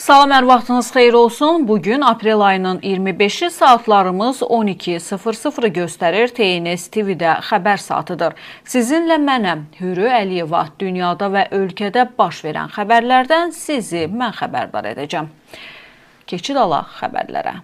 Salam, hər vaxtınız xeyir olsun. Bugün aprel ayının 25-i saatlarımız 12:00-ı göstərir. TNS TV-də xəbər saatıdır. Sizinlə mənəm, Hürü Əliyeva. Dünyada və ölkədə baş verən xəbərlərdən sizi mən xəbərdar edəcəm. Keçid alaq xəbərlərə.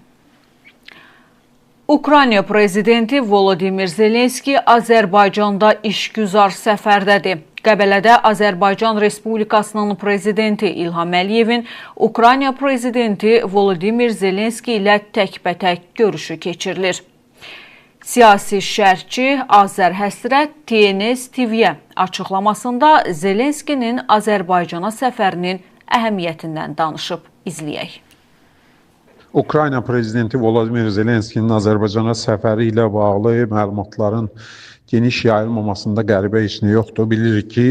Ukrayna prezidenti Volodimir Zelenski Azərbaycanda işgüzar səfərdədir. Qəbələdə Azərbaycan Respublikasının prezidenti İlham Əliyevin Ukrayna prezidenti Volodimir Zelenski ilə təkbətək görüşü keçirilir. Siyasi şərhçi Azər Həsrət TNS TV-yə açıqlamasında Zelenskinin Azərbaycana səfərinin əhəmiyyətindən danışıb. İzləyək. Ukrayna prezidenti Volodimir Zelenskinin Azərbaycana səfəri ilə bağlı məlumatların geniş yayılmamasında qəribə heç nə yoxdur. Bilirik ki,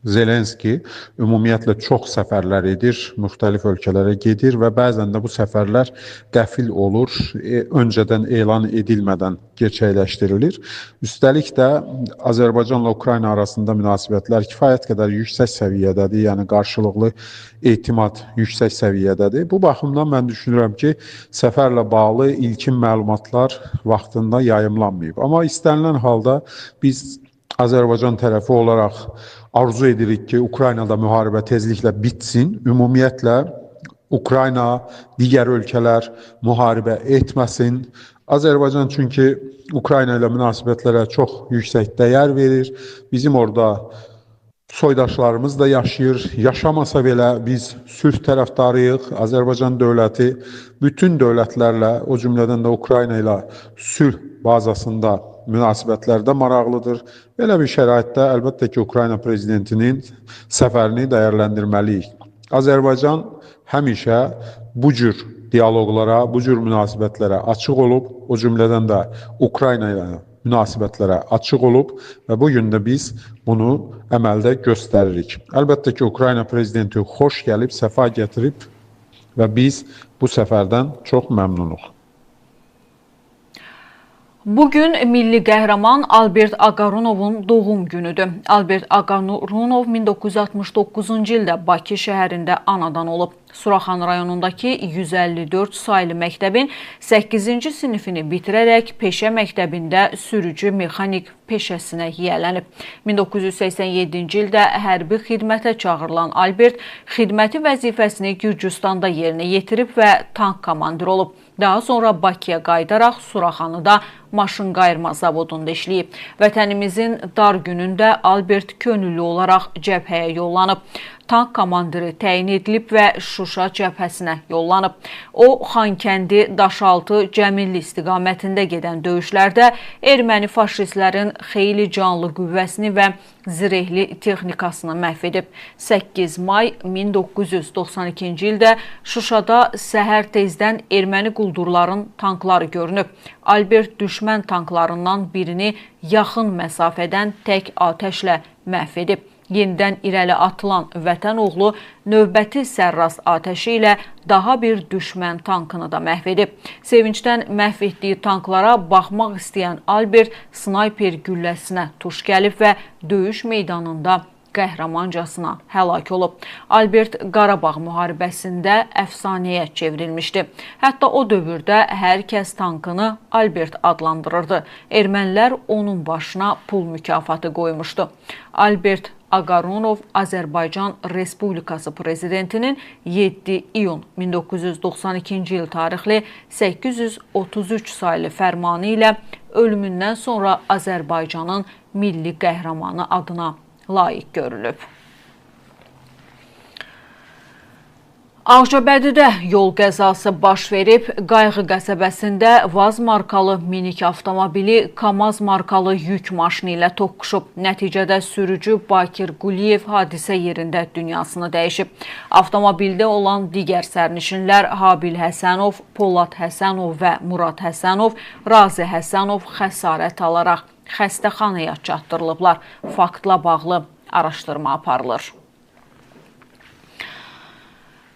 Zelenski ümumiyyətlə çox səfərlər edir, müxtəlif ölkələrə gedir və bəzən də bu səfərlər qəfil olur, öncədən elan edilmədən gerçəkləşdirilir. Üstəlik də Azərbaycanla Ukrayna arasında münasibətlər kifayət qədər yüksək səviyyədədir, yəni qarşılıqlı etimad yüksək səviyyədədir. Bu baxımdan mən düşünürəm ki, səfərlə bağlı ilkin məlumatlar vaxtında yayımlanmayıb. Amma istənilən halda biz Azərbaycan tərəfi olaraq arzu edirik ki, Ukraynada müharibə tezliklə bitsin. Ümumiyyətlə, Ukrayna, digər ölkələr müharibə etməsin. Azərbaycan çünki Ukrayna ilə münasibətlərə çox yüksək dəyər verir. Bizim orada soydaşlarımız da yaşayır. Yaşamasa belə biz sülh tərəfdarıyıq. Azərbaycan dövləti bütün dövlətlərlə, o cümlədən də Ukrayna ilə sülh bazasında münasibətlərdə maraqlıdır. Belə bir şəraitdə əlbəttə ki, Ukrayna prezidentinin səfərini dəyərləndirməliyik. Azərbaycan həmişə bu cür diyaloqlara, bu cür münasibətlərə açıq olub, o cümlədən də Ukrayna ilə münasibətlərə açıq olub və bu gün də biz bunu əməldə göstəririk. Əlbəttə ki, Ukrayna prezidenti xoş gəlib, səfa gətirib və biz bu səfərdən çox məmnunuq. Bugün milli qəhrəman Albert Aqarunovun doğum günüdür. Albert Aqarunov 1969-cu ildə Bakı şəhərində anadan olub. Suraxan rayonundakı 154 saylı məktəbin 8-ci sinifini bitirərək peşə məktəbində sürücü mexanik peşəsinə yiyələnib. 1987-ci ildə hərbi xidmətə çağırılan Albert xidməti vəzifəsini Gürcüstanda yerinə yetirib və tank komandiri olub. Daha sonra Bakıya qayıdaraq Suraxanıda maşın qayırma zavodunda işləyib. Vətənimizin dar günündə Albert könüllü olaraq cəbhəyə yollanıb. Tank komandiri təyin edilib və Şuşa cəbhəsinə yollanıb. O, Xankəndi, Daşaltı, Cəmilli istiqamətində gedən döyüşlərdə erməni faşistlərin xeyli canlı qüvvəsini və zirehli texnikasını məhv edib. 8 may 1992-ci ildə Şuşada səhər tezdən erməni quldurların tankları görünüb. Albert düşmən tanklarından birini yaxın məsafədən tək atəşlə məhv edib. Yenidən irəli atılan vətən oğlu növbəti sərrast atəşi ilə daha bir düşmən tankını da məhv edib. Sevincdən məhv etdiyi tanklara baxmaq istəyən Albert snayper gülləsinə tuş gəlib və döyüş meydanında qəhrəmancasına həlak olub. Albert Qarabağ müharibəsində əfsanəyə çevrilmişdi. Hətta o dövrdə hər kəs tankını Albert adlandırırdı. Ermənilər onun başına pul mükafatı qoymuşdu. Albert Aqarunov Azərbaycan Respublikası Prezidentinin 7 iyun 1992-ci il tarixli 833 saylı fərmanı ilə ölümündən sonra Azərbaycanın milli qəhrəmanı adına layiq görülüb. Ağcabədidə yol qəzası baş verib. Qayğı qəsəbəsində Vaz markalı minik avtomobili Kamaz markalı yük maşını ilə toqquşub. Nəticədə sürücü Bakir Quliyev hadisə yerində dünyasını dəyişib. Avtomobildə olan digər sərnişinlər Habil Həsənov, Polad Həsənov və Murad Həsənov, Razi Həsənov xəsarət alaraq xəstəxanaya çatdırılıblar. Faktla bağlı araşdırma aparılır.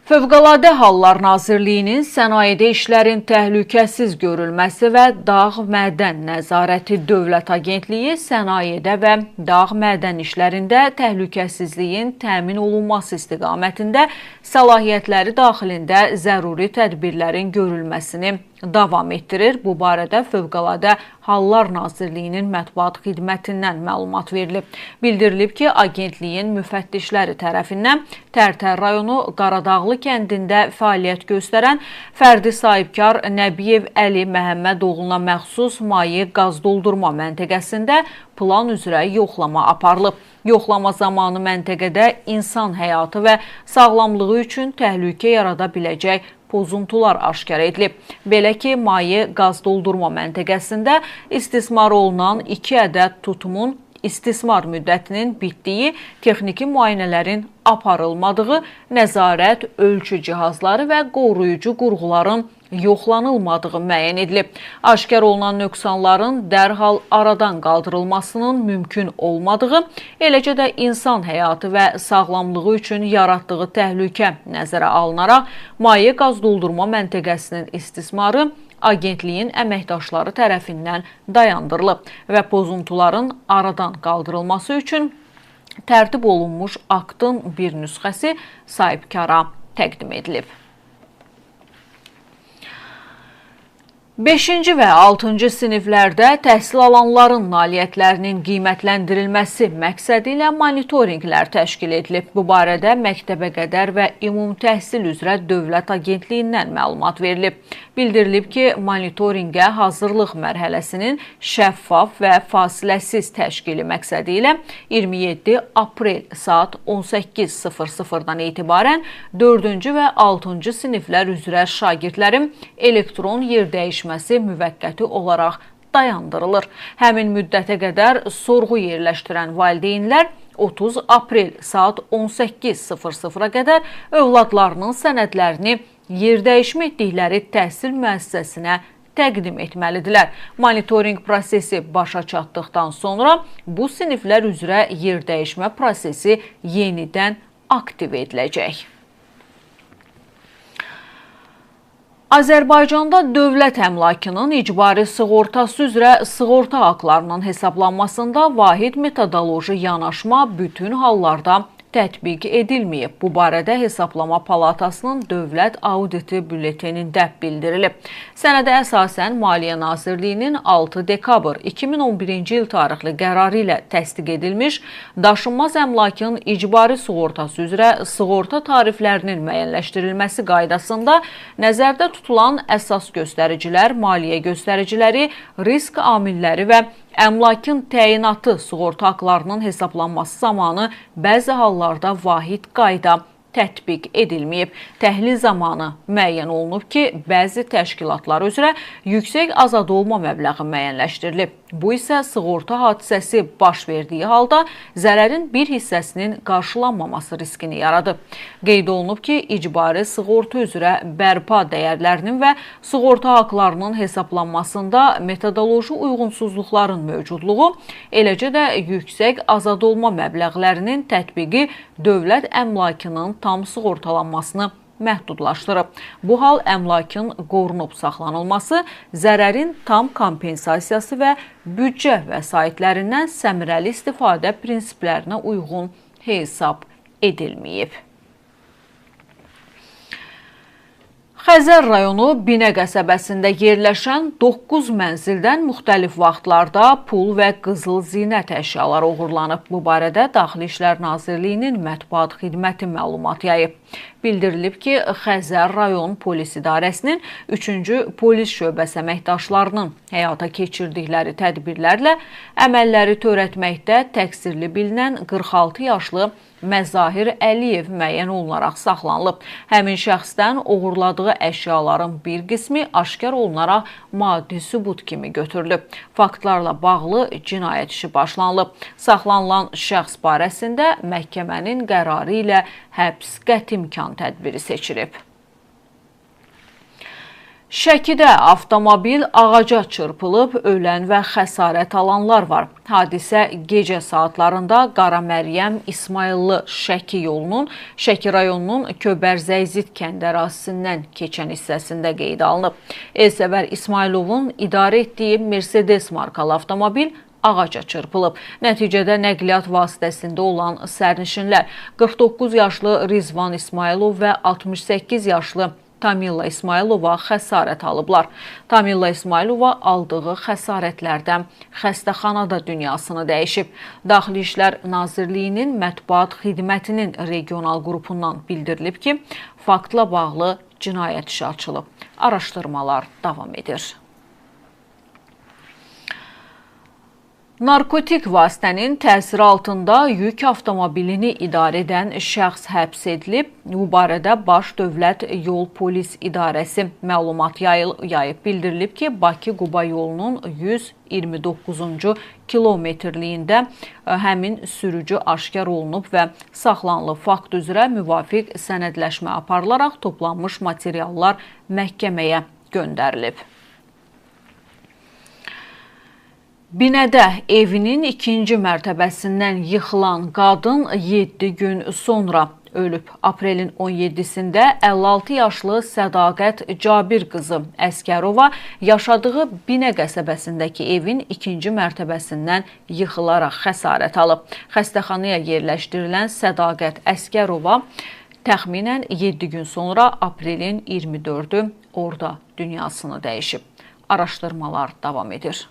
Fövqəladə Hallar Nazirliyinin sənayedə işlərin təhlükəsiz görülməsi və Dağ Mədən Nəzarəti Dövlət Agentliyi sənayedə və dağ mədən işlərində təhlükəsizliyin təmin olunması istiqamətində səlahiyyətləri daxilində zəruri tədbirlərin görülməsini davam etdirir. Bu barədə Fövqəladə Hallar Nazirliyinin mətbuat xidmətindən məlumat verilib. Bildirilib ki, agentliyin müfəttişləri tərəfindən Tərtər rayonu Qaradağlı kəndində fəaliyyət göstərən fərdi sahibkar Nəbiyev Əli Məhəmmədoğluna məxsus maye qaz doldurma məntəqəsində plan üzrə yoxlama aparılıb. Yoxlama zamanı məntəqədə insan həyatı və sağlamlığı üçün təhlükə yarada biləcək pozuntular aşkar edilib. Belə ki, maye qaz doldurma məntəqəsində istismar olunan 2 ədəd tutumun istismar müddətinin bitdiyi, texniki müayinələrin aparılmadığı, nəzarət, ölçü cihazları və qoruyucu qurğuların yoxlanılmadığı müəyyən edilib. Aşkar olunan nöqsanların dərhal aradan qaldırılmasının mümkün olmadığı, eləcə də insan həyatı və sağlamlığı üçün yaratdığı təhlükə nəzərə alınaraq maye qaz doldurma məntəqəsinin istismarı agentliyin əməkdaşları tərəfindən dayandırılıb və pozuntuların aradan qaldırılması üçün tərtib olunmuş aktın bir nüsxəsi sahibkara təqdim edilib. 5-ci və 6-cı siniflərdə təhsil alanların nailiyyətlərinin qiymətləndirilməsi məqsədi ilə monitorinqlər təşkil edilib. Bu barədə Məktəbə qədər və Ümum Təhsil üzrə Dövlət Agentliyindən məlumat verilib. Bildirilib ki, monitorinqə hazırlıq mərhələsinin şəffaf və fasiləsiz təşkili məqsədi ilə 27 aprel saat 18:00-dan etibarən 4-cü və 6-cı siniflər üzrə şagirdlərin elektron yer dəyişməsi müvəqqəti olaraq dayandırılır. Həmin müddətə qədər sorğu yerləşdirən valideynlər 30 aprel saat 18:00-a qədər övladlarının sənədlərini yerdəyişmə etdikləri təhsil müəssisəsinə təqdim etməlidirlər. Monitorinq prosesi başa çatdıqdan sonra bu siniflər üzrə yerdəyişmə prosesi yenidən aktiv ediləcək. Azərbaycanda dövlət əmlakının icbari sığortası üzrə sığorta haqlarının hesablanmasında vahid metodoloji yanaşma bütün hallarda tətbiq edilməyib. Bu barədə Hesablama Palatasının Dövlət Auditi bülletenində bildirilib. Sənədə əsasən Maliyyə Nazirliyinin 6 dekabr 2011-ci il tarixli qərarı ilə təsdiq edilmiş daşınmaz əmlakın icbari sığortası üzrə sığorta tariflərinin müəyyənləşdirilməsi qaydasında nəzərdə tutulan əsas göstəricilər, maliyyə göstəriciləri, risk amilləri və əmlakın təyinatı sığorta haqlarının hesablanması zamanı bəzi hallarda vahid qayda tətbiq edilməyib. Təhlil zamanı müəyyən olunub ki, bəzi təşkilatlar üzrə yüksək azad olma məbləği müəyyənləşdirilib. Bu isə sığorta hadisəsi baş verdiyi halda zərərin bir hissəsinin qarşılanmaması riskini yaradıb. Qeyd olunub ki, icbari sığorta üzrə bərpa dəyərlərinin və sığorta haqlarının hesablanmasında metodoloji uyğunsuzluqların mövcudluğu, eləcə də yüksək azad olma məbləğlərinin tətbiqi dövlət əmlakının tam sığortalanmasını məhdudlaşdırıb. Bu hal əmlakın qorunub saxlanılması, zərərin tam kompensasiyası və büdcə vəsaitlərindən səmərəli istifadə prinsiplərinə uyğun hesab edilməyib. Xəzər rayonu Binə qəsəbəsində yerləşən 9 mənzildən müxtəlif vaxtlarda pul və qızıl zinət əşyaları oğurlanıb. Bu barədə Daxili İşlər Nazirliyinin mətbuat xidməti məlumat yayıb. Bildirilib ki, Xəzər rayon polis idarəsinin 3-cü polis şöbəsi əməkdaşlarının həyata keçirdikləri tədbirlərlə əməlləri törətməkdə təqsirli bilinən 46 yaşlı Məzahir Əliyev müəyyən olunaraq saxlanılıb. Həmin şəxsdən oğurladığı əşyaların bir qismi aşkar olunaraq maddi sübut kimi götürülüb. Faktlarla bağlı cinayət işi başlanılıb. Saxlanılan şəxs barəsində məhkəmənin qərarı ilə həbs qəti imkan tədbiri seçilib. Şəkidə avtomobil ağaca çırpılıb, ölən və xəsarət alanlar var. Hadisə gecə saatlarında Qara Məryəm İsmayıllı Şəki yolunun Şəki rayonunun Köbərzəyzit kənd ərazisindən keçən hissəsində qeydə alınıb. Elsəvər İsmayılovun idarə etdiyi Mercedes markalı avtomobil ağaca çırpılıb. Nəticədə nəqliyyat vasitəsində olan sərnişinlər 49 yaşlı Rizvan İsmayılov və 68 yaşlı Tamilla İsmayılova xəsarət alıblar. Tamilla İsmayılova aldığı xəsarətlərdən xəstəxanada dünyasını dəyişib. Daxili İşlər Nazirliyinin mətbuat xidmətinin regional qrupundan bildirilib ki, faktla bağlı cinayət işi açılıb. Araşdırmalar davam edir. Narkotik vasitənin təsiri altında yük avtomobilini idarə edən şəxs həbs edilib. Bu barədə Baş Dövlət Yol Polis İdarəsi məlumat yayıb. Bildirilib ki, Bakı-Quba yolunun 129-cu kilometrliyində həmin sürücü aşkar olunub və saxlanılıb. Fakt üzrə müvafiq sənədləşmə aparılaraq toplanmış materiallar məhkəməyə göndərilib. Binədə evinin ikinci mərtəbəsindən yıxılan qadın 7 gün sonra ölüb. Aprelin 17-sində 56 yaşlı Sədaqət Cabir qızı Əskərova yaşadığı Binə qəsəbəsindəki evin ikinci mərtəbəsindən yıxılaraq xəsarət alıb. Xəstəxanaya yerləşdirilən Sədaqət Əskərova təxminən 7 gün sonra aprelin 24-ü orada dünyasını dəyişib. Araşdırmalar davam edir.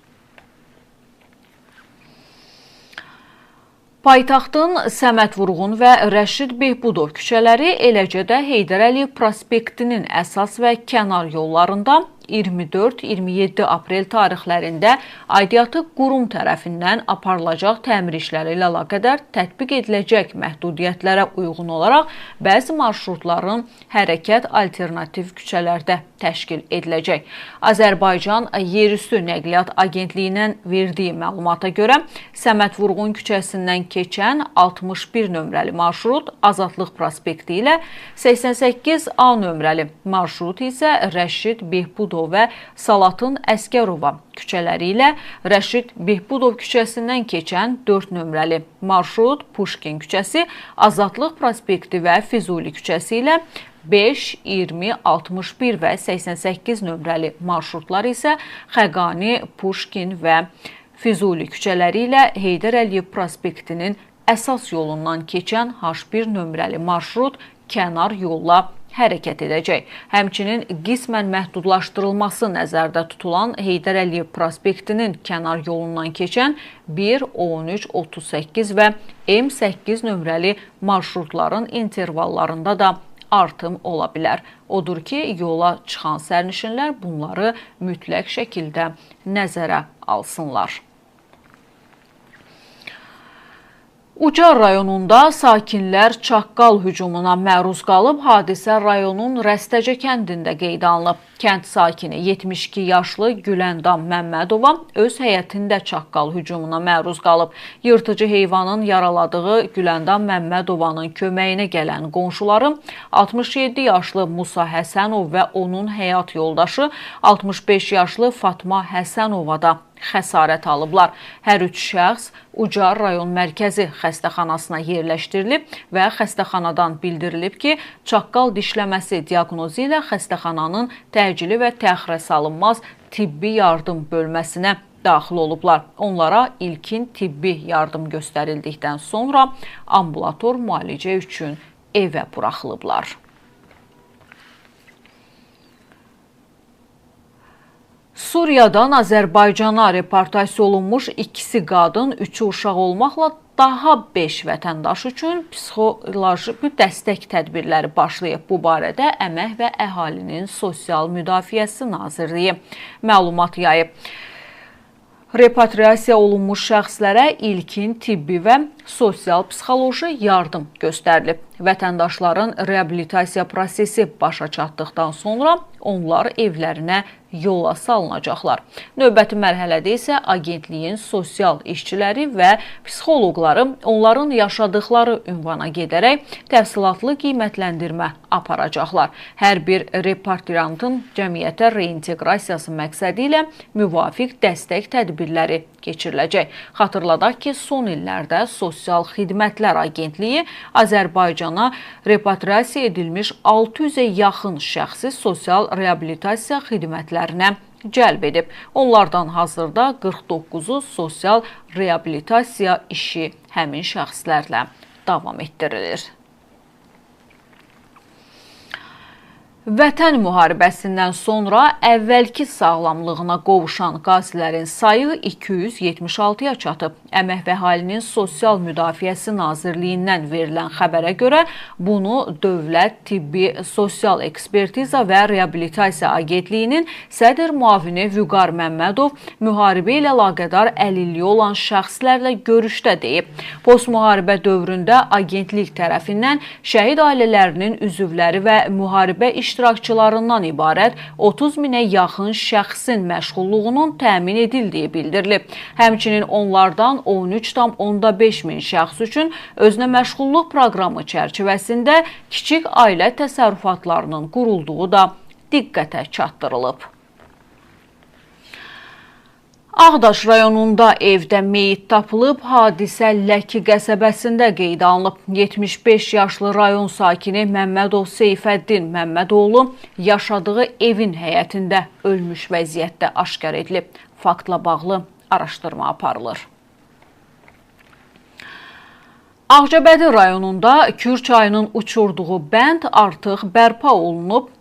Paytaxtın Səməd Vurğun və Rəşid Behbudov küçələri, eləcə də Heydər Əliyev prospektinin əsas və kənar yollarında 24-27 aprel tarixlərində aidiyyatı qurum tərəfindən aparılacaq təmir işləri ilə əlaqədar tətbiq ediləcək məhdudiyyətlərə uyğun olaraq bəzi marşrutların hərəkət alternativ küçələrdə təşkil ediləcək. Azərbaycan Yerüstü Nəqliyyat Agentliyinin verdiyi məlumata görə Səməd Vurğun küçəsindən keçən 61 nömrəli marşrut Azadlıq prospekti ilə 88A nömrəli marşrut isə Rəşid Behbudov və Salatın Əskərova küçələri ilə Rəşid Behbudov küçəsindən keçən 4 nömrəli marşrut Puşkin küçəsi, Azadlıq prospekti və Füzuli küçəsi ilə 5, 20, 61 və 88 nömrəli marşrutlar isə Xəqani, Puşkin və Füzuli küçələri ilə Heydər Əliyev prospektinin əsas yolundan keçən H1 nömrəli marşrut kənar yolla hərəkət edəcək. Həmçinin qismən məhdudlaşdırılması nəzərdə tutulan Heydər Əliyev prospektinin kənar yolundan keçən 1, 13, 38 və M8 nömrəli marşrutların intervallarında da artım ola bilər. Odur ki, yola çıxan sərnişinlər bunları mütləq şəkildə nəzərə alsınlar. Ucar rayonunda sakinlər çaqqal hücumuna məruz qalıb. Hadisə rayonun Rəstəcə kəndində qeydə alınıb. Kənd sakini 72 yaşlı Güləndam Məmmədova öz həyətində çaqqal hücumuna məruz qalıb. Yırtıcı heyvanın yaraladığı Güləndam Məmmədovanın köməyinə gələn qonşuları 67 yaşlı Musa Həsənov və onun həyat yoldaşı 65 yaşlı Fatma Həsənova da xəsarət alıblar. Hər üç şəxs Ucar rayon mərkəzi xəstəxanasına yerləşdirilib və xəstəxanadan bildirilib ki, çaqqal dişləməsi diaqnozu ilə xəstəxananın təcili və təxirə salınmaz tibbi yardım bölməsinə daxil olublar. Onlara ilkin tibbi yardım göstərildikdən sonra ambulator müalicə üçün evə buraxılıblar. Suriyadan Azərbaycana reportasiya olunmuş ikisi qadın, üçü uşaq olmaqla daha 5 vətəndaş üçün psixoloji dəstək tədbirləri başlayıb. Bu barədə Əmək və Əhalinin Sosial Müdafiəsi Nazirliyi məlumat yayıb. Repatriasiya olunmuş şəxslərə ilkin tibbi və sosial-psixoloji yardım göstərilib. Vətəndaşların reabilitasiya prosesi başa çatdıqdan sonra onlar evlərinə yola salınacaqlar. Növbəti mərhələdə isə agentliyin sosial işçiləri və psixoloqları onların yaşadıkları ünvana gedərək təfsilatlı qiymətləndirmə aparacaqlar. Hər bir repatriantın cəmiyyətə reinteqrasiyası məqsədi ilə müvafiq dəstək tədbirləri keçiriləcək. Xatırladaq ki, son illərdə Sosial Xidmətlər Agentliyi Azərbaycana repatriasiya edilmiş 600-ə yaxın şəxsi sosial reabilitasiya xidmətlərinə cəlb edib. Onlardan hazırda 49-u sosial reabilitasiya işi həmin şəxslərlə davam etdirilir. Vətən müharibəsindən sonra əvvəlki sağlamlığına qovuşan qazilərin sayı 276-ya çatıb. Əmək və Əhalinin Sosial Müdafiəsi Nazirliyindən verilən xəbərə görə bunu Dövlət Tibbi Sosial Ekspertiza və Reabilitasiya Agentliyinin sədr müavini Vüqar Məmmədov müharibə ilə əlaqədar əlilliyi olan şəxslərlə görüşdə deyib. Postmüharibə dövründə agentlik tərəfindən şəhid ailələrinin üzvləri və müharibə iştirakçılarından ibarət 30 minə yaxın şəxsin məşğulluğunun təmin edildiyi bildirilib. Həmçinin onlardan 13,5 min şəxs üçün özünə məşğulluq proqramı çərçivəsində kiçik ailə təsərrüfatlarının qurulduğu da diqqətə çatdırılıb. Ağdaş rayonunda evdə meyit tapılıb, hadisə Ləki qəsəbəsində qeydə alınıb. 75 yaşlı rayon sakini Məmmədov Seyfəddin Məmmədoğlu yaşadığı evin həyətində ölmüş vəziyyətdə aşkar edilib. Faktla bağlı araşdırma aparılır. Ağcabədi rayonunda Kür çayının uçurduğu bənd artıq bərpa olunub.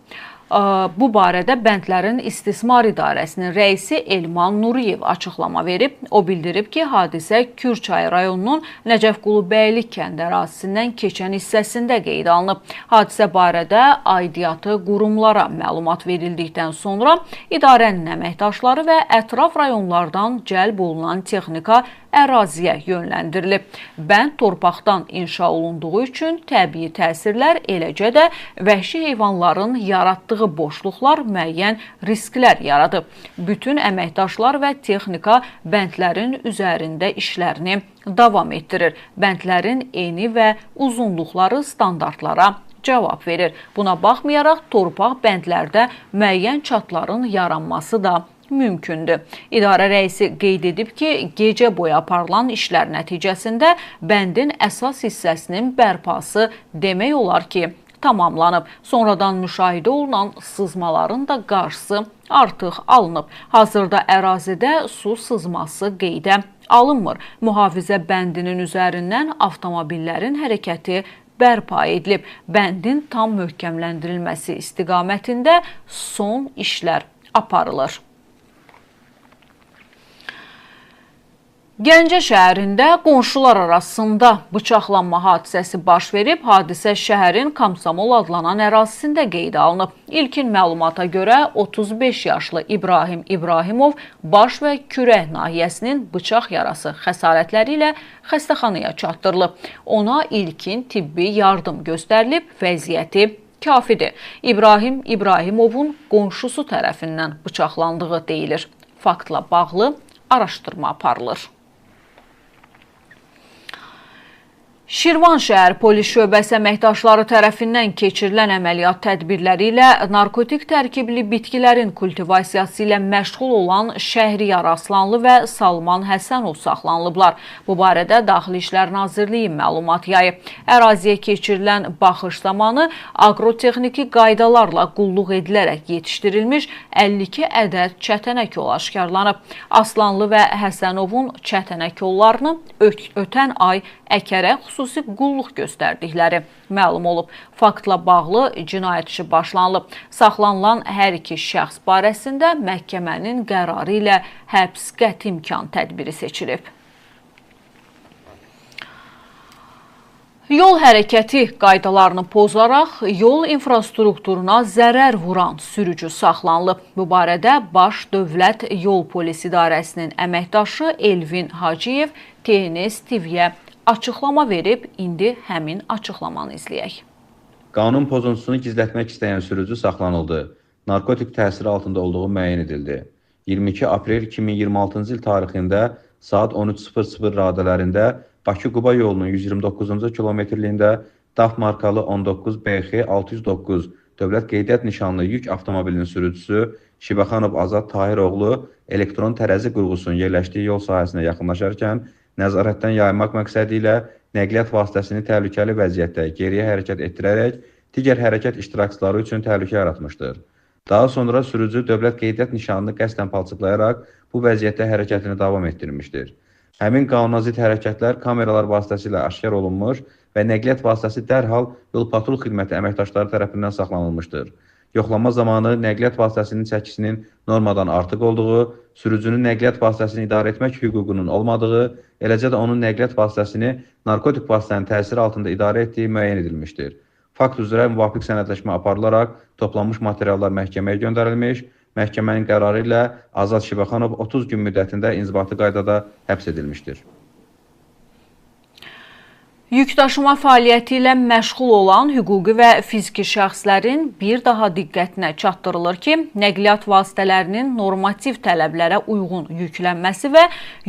Bu barədə Bəndlərin İstismar İdarəsinin rəisi Elman Nuriyev açıqlama verib. O bildirib ki, hadisə Kürçay rayonunun Nəcəfqulu Bəylik kəndi ərazisindən keçən hissəsində qeydə alınıb. Hadisə barədə aidiyyatı qurumlara məlumat verildikdən sonra idarənin əməkdaşları və ətraf rayonlardan cəlb olunan texnika əraziyə yönləndirilib. Bənd torpaqdan inşa olunduğu üçün təbii təsirlər, eləcə də vəhşi heyvanların yaratdığı boşluqlar müəyyən risklər yaradıb. Bütün əməkdaşlar və texnika bəndlərin üzərində işlərini davam etdirir. Bəndlərin eni və uzunluqları standartlara cavab verir. Buna baxmayaraq torpaq bəndlərdə müəyyən çatların yaranması da mümkündür. İdarə rəisi qeyd edib ki, gecə boyu aparılan işlər nəticəsində bəndin əsas hissəsinin bərpası demək olar ki, tamamlanıb. Sonradan müşahidə olunan sızmaların da qarşısı artıq alınıb. Hazırda ərazidə su sızması qeydə alınmır. Mühafizə bəndinin üzərindən avtomobillərin hərəkəti bərpa edilib. Bəndin tam möhkəmləndirilməsi istiqamətində son işlər aparılır. Gəncə şəhərində qonşular arasında bıçaqlanma hadisəsi baş verib. Hadisə şəhərin Komsomol adlanan ərazisində qeydə alınıb. İlkin məlumata görə 35 yaşlı İbrahim İbrahimov baş və kürək nahiyəsinin bıçaq yarası xəsarətləri ilə xəstəxanaya çatdırılıb. Ona ilkin tibbi yardım göstərilib, vəziyyəti kafidir. İbrahim İbrahimovun qonşusu tərəfindən bıçaqlandığı deyilir. Faktla bağlı araşdırma aparılır. Şirvan şəhər polis şöbəsi əməkdaşları tərəfindən keçirilən əməliyyat tədbirləri ilə narkotik tərkibli bitkilərin kultivasiyası ilə məşğul olan Şəhriyar Aslanlı və Salman Həsənov saxlanılıblar. Bu barədə Daxili İşlər Nazirliyi məlumat yayıb. Əraziyə keçirilən baxış zamanı aqrotexniki qaydalarla qulluq edilərək yetişdirilmiş 52 ədəd çətənək kolu aşkarlanıb. Aslanlı və Həsənovun çətənək kollarını ötən ay əkərək xüsusi qulluq göstərdikləri məlum olub. Faktla bağlı cinayət işi başlanılıb. Saxlanılan hər iki şəxs barəsində məhkəmənin qərarı ilə həbs qəti imkan tədbiri seçilib. Yol hərəkəti qaydalarını pozaraq yol infrastrukturuna zərər vuran sürücü saxlanılıb. Bu barədə Baş Dövlət Yol Polis İdarəsinin əməkdaşı Elvin Hacıyev TNS TV-yə açıqlama verib, indi həmin açıqlamanı izləyək. Qanun pozuntusunu gizlətmək istəyən sürücü saxlanıldı. narkotik təsiri altında olduğu müəyyən edildi. 22 aprel 2026-cı il tarixində saat 13:00 radələrində Bakı-Quba yolunun 129-cu kilometrliyində DAF markalı 19 BX 609 dövlət qeydiyyat nişanlı yük avtomobilinin sürücüsü Şibəxanov Azad Tahiroğlu elektron tərəzi qurğusunun yerləşdiyi yol sahəsinə yaxınlaşarkən nəzarətdən yaymaq məqsədi ilə nəqliyyat vasitəsini təhlükəli vəziyyətdə geriyə hərəkət etdirərək digər hərəkət iştirakçıları üçün təhlükə yaratmışdır. Daha sonra sürücü dövlət qeydiyyat nişanını qəsdən palçıqlayaraq bu vəziyyətdə hərəkətini davam etdirmişdir. Həmin qanuna zidd hərəkətlər kameralar vasitəsilə aşkar olunmuş və nəqliyyat vasitəsi dərhal yol patrul xidməti əməkdaşları tərəfindən saxlanılmışdır. Yoxlama zamanı nəqliyyat vasitəsinin çəkisinin normadan artıq olduğu, sürücünün nəqliyyat vasitəsini idarə etmək hüququnun olmadığı, eləcə də onun nəqliyyat vasitəsini narkotik vasitənin təsiri altında idarə etdiyi müəyyən edilmişdir. Fakt üzrə müvafiq sənədləşmə aparılaraq toplanmış materiallar məhkəməyə göndərilmiş, məhkəmənin qərarı ilə Azad Şibəxanov 30 gün müddətində inzibati qaydada həbs edilmişdir. Yükdaşıma fəaliyyəti ilə məşğul olan hüquqi və fiziki şəxslərin bir daha diqqətinə çatdırılır ki, nəqliyyat vasitələrinin normativ tələblərə uyğun yüklənməsi və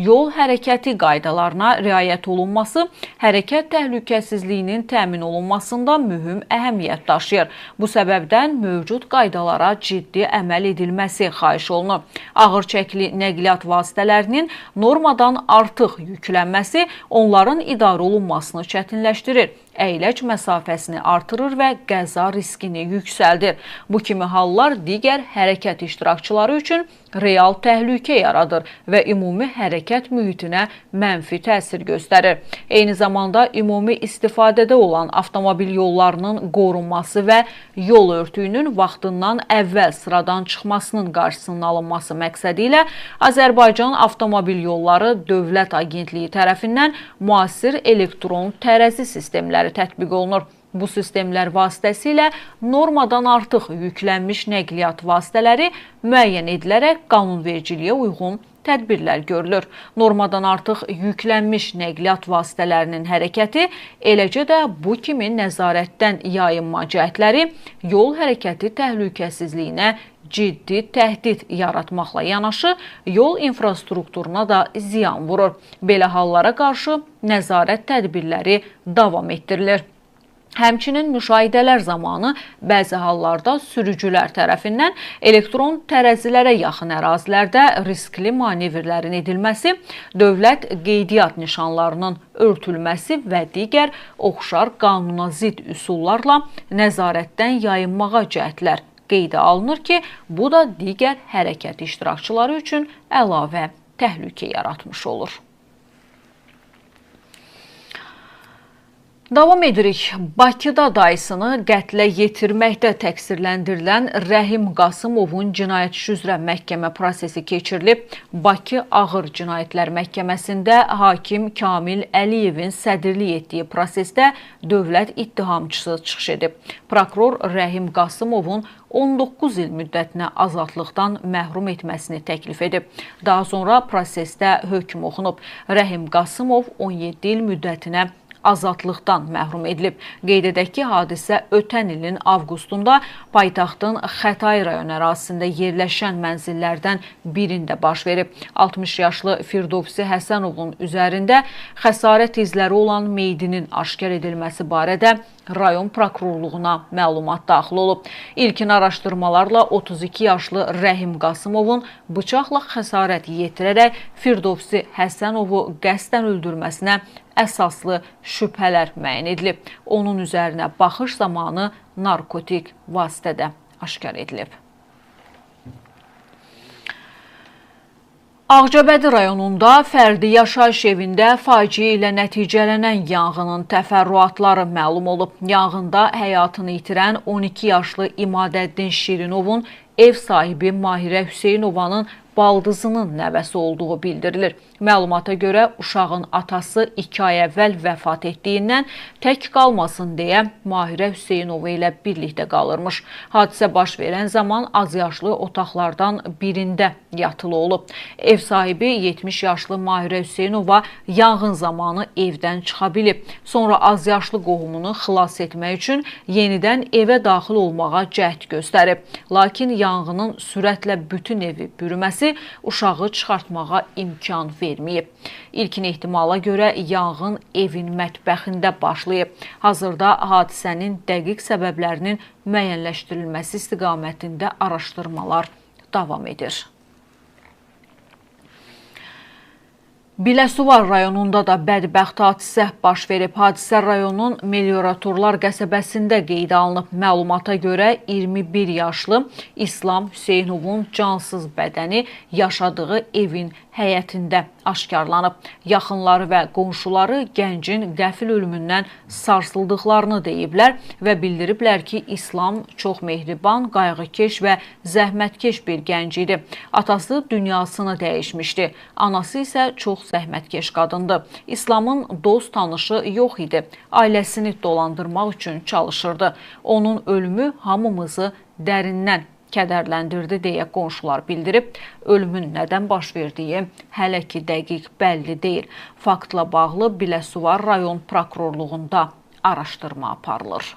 yol hərəkəti qaydalarına riayət olunması hərəkət təhlükəsizliyinin təmin olunmasında mühüm əhəmiyyət daşıyır. Bu səbəbdən mövcud qaydalara ciddi əməl edilməsi xahiş olunur. Ağır çəkili nəqliyyat vasitələrinin normadan artıq yüklənməsi onların idarə olunmasını çətinləşdirir, əyləc məsafəsini artırır və qəza riskini yüksəldir. Bu kimi hallar digər hərəkət iştirakçıları üçün real təhlükə yaradır və ümumi hərəkət mühitinə mənfi təsir göstərir. Eyni zamanda ümumi istifadədə olan avtomobil yollarının qorunması və yol örtüyünün vaxtından əvvəl sıradan çıxmasının qarşısının alınması məqsədi ilə Azərbaycan Avtomobil Yolları Dövlət Agentliyi tərəfindən müasir elektron tərəzi sistemləri tətbiq olunur. Bu sistemlər vasitəsilə normadan artıq yüklənmiş nəqliyyat vasitələri müəyyən edilərək qanunvericiliyə uyğun tədbirlər görülür. Normadan artıq yüklənmiş nəqliyyat vasitələrinin hərəkəti, eləcə də bu kimi nəzarətdən yayınma cəhdləri yol hərəkəti təhlükəsizliyinə ciddi təhdid yaratmaqla yanaşı, yol infrastrukturuna da ziyan vurur. Belə hallara qarşı nəzarət tədbirləri davam etdirilir. Həmçinin müşahidələr zamanı bəzi hallarda sürücülər tərəfindən elektron tərəzilərə yaxın ərazilərdə riskli manevrlərin edilməsi, dövlət qeydiyyat nişanlarının örtülməsi və digər oxşar qanuna zidd üsullarla nəzarətdən yayınmağa cəhdlər qeydə alınır ki, bu da digər hərəkət iştirakçıları üçün əlavə təhlükə yaratmış olur. Davam edirik. Bakıda dayısını qətlə yetirməkdə təqsirləndirilən Rəhim Qasımovun cinayət işi üzrə məhkəmə prosesi keçirilib. Bakı Ağır Cinayətlər Məhkəməsində hakim Kamil Əliyevin sədrlik etdiyi prosesdə dövlət ittihamçısı çıxış edib. Prokuror Rəhim Qasımovun 19 il müddətinə azadlıqdan məhrum etməsini təklif edib. Daha sonra prosesdə hökm oxunub. Rəhim Qasımov 17 il müddətinə azadlıqdan məhrum edilib. Qeyd edək ki, hadisə ötən ilin avqustunda paytaxtın Xətai rayon ərazisində yerləşən mənzillərdən birində baş verib. 60 yaşlı Firdovsi Həsənovun üzərində xəsarət izləri olan meyidinin aşkar edilməsi barədə rayon prokurorluğuna məlumat daxil olub. İlkin araşdırmalarla 32 yaşlı Rəhim Qasımovun bıçaqla xəsarət yetirərək Firdovsi Həsənovu qəsdən öldürməsinə əsaslı şübhələr müəyyən edilib. Onun üzərinə baxış zamanı narkotik vasitə də aşkar edilib. Ağcabədi rayonunda fərdi yaşayış evində faciə ilə nəticələnən yanğının təfərrüatları məlum olub. Yanğında həyatını itirən 12 yaşlı İmadəddin Şirinovun ev sahibi Mahirə Hüseynovanın baldızının nəvəsi olduğu bildirilir. Məlumata görə uşağın atası 2 ay əvvəl vəfat etdiyindən tək qalmasın deyə Mahirə Hüseynova ilə birlikdə qalırmış. Hadisə baş verən zaman azyaşlı otaqlardan birində yatılı olub. Ev sahibi 70 yaşlı Mahirə Hüseynova yanğın zamanı evdən çıxa bilib. Sonra azyaşlı qohumunu xilas etmək üçün yenidən evə daxil olmağa cəhd göstərib. Lakin yanğının sürətlə bütün evi bürüməsi uşağı çıxartmağa imkan verməyib. İlkin ehtimala görə yanğın evin mətbəxində başlayıb. Hazırda hadisənin dəqiq səbəblərinin müəyyənləşdirilməsi istiqamətində araşdırmalar davam edir. Biləsuvar rayonunda da bədbəxt hadisə baş verib. Hadisə rayonun Melioratorlar qəsəbəsində qeydə alınıb. Məlumata görə 21 yaşlı İslam Hüseynovun cansız bədəni yaşadığı evin həyətində aşkarlanıb. Yaxınları və qonşuları gəncin qəfil ölümündən sarsıldıqlarını deyiblər və bildiriblər ki, İslam çox mehriban, qayğıkeş və zəhmətkeş bir gənc idi. Atası dünyasını dəyişmişdi. Anası isə çox zəhmətkeş qadındı. İslamın dost tanışı yox idi. Ailəsini dolandırmaq üçün çalışırdı. Onun ölümü hamımızı dərindən kədərləndirdi deyə qonşular bildirib. Ölümün nədən baş verdiyi hələ ki dəqiq bəlli deyil. Faktla bağlı Biləsuvar rayon prokurorluğunda araşdırma aparılır.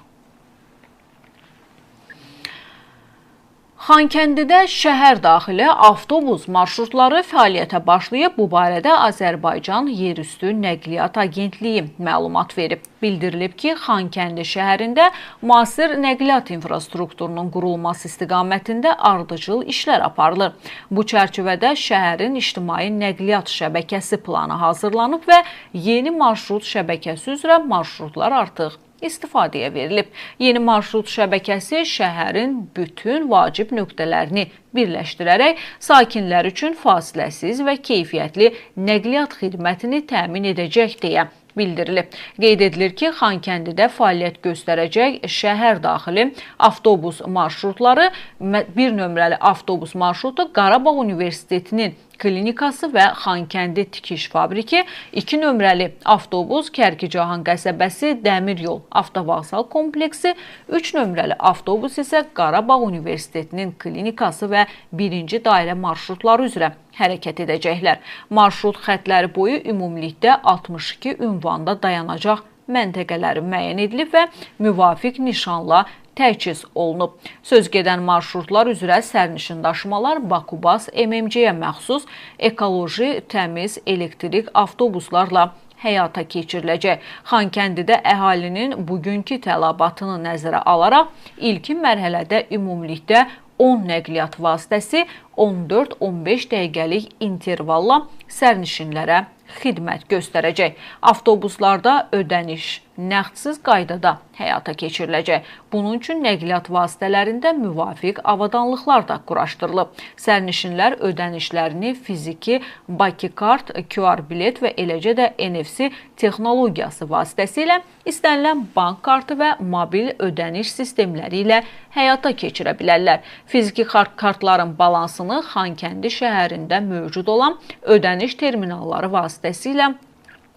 Xankəndidə şəhər daxili avtobus marşrutları fəaliyyətə başlayıb. Bu barədə Azərbaycan Yerüstü Nəqliyyat Agentliyi məlumat verib. Bildirilib ki, Xankəndi şəhərində müasir nəqliyyat infrastrukturunun qurulması istiqamətində ardıcıl işlər aparılır. Bu çərçivədə şəhərin ictimai nəqliyyat şəbəkəsi planı hazırlanıb və yeni marşrut şəbəkəsi üzrə marşrutlar artıq istifadəyə verilib. Yeni marşrut şəbəkəsi şəhərin bütün vacib nöqtələrini birləşdirərək sakinlər üçün fasiləsiz və keyfiyyətli nəqliyyat xidmətini təmin edəcək deyə bildirilib. Qeyd edilir ki, Xankəndidə fəaliyyət göstərəcək şəhər daxili avtobus marşrutları, 1 nömrəli avtobus marşrutu Qarabağ Universitetinin klinikası və Xankəndi tikiş fabriki, 2 nömrəli avtobus Kərkicahan qəsəbəsi Dəmir yol avtovağzal kompleksi, 3 nömrəli avtobus isə Qarabağ Universitetinin klinikası və 1-ci dairə marşrutları üzrə hərəkət edəcəklər. Marşrut xətləri boyu ümumilikdə 62 ünvanda dayanacaq məntəqələri müəyyən edilib və müvafiq nişanla təchiz olunub. Söz gedən marşrutlar üzrə sərnişin daşımalar Bakubas MMC-yə məxsus ekoloji, təmiz, elektrik avtobuslarla həyata keçiriləcək. Xankəndidə əhalinin bugünkü tələbatını nəzərə alaraq ilkin mərhələdə ümumilikdə 10 nəqliyyat vasitəsi 14-15 dəqiqəlik intervalla sərnişinlərə xidmət göstərəcək. Avtobuslarda ödəniş nəqdsiz qaydada həyata keçiriləcək. Bunun üçün nəqliyyat vasitələrində müvafiq avadanlıqlar da quraşdırılıb. Sərnişinlər ödənişlərini fiziki Bakı kart, QR bilet və eləcə də NFC texnologiyası vasitəsilə istənilən bank kartı və mobil ödəniş sistemləri ilə həyata keçirə bilərlər. Fiziki kartların balansını Xankəndi şəhərində mövcud olan ödəniş terminalları vasitəsilə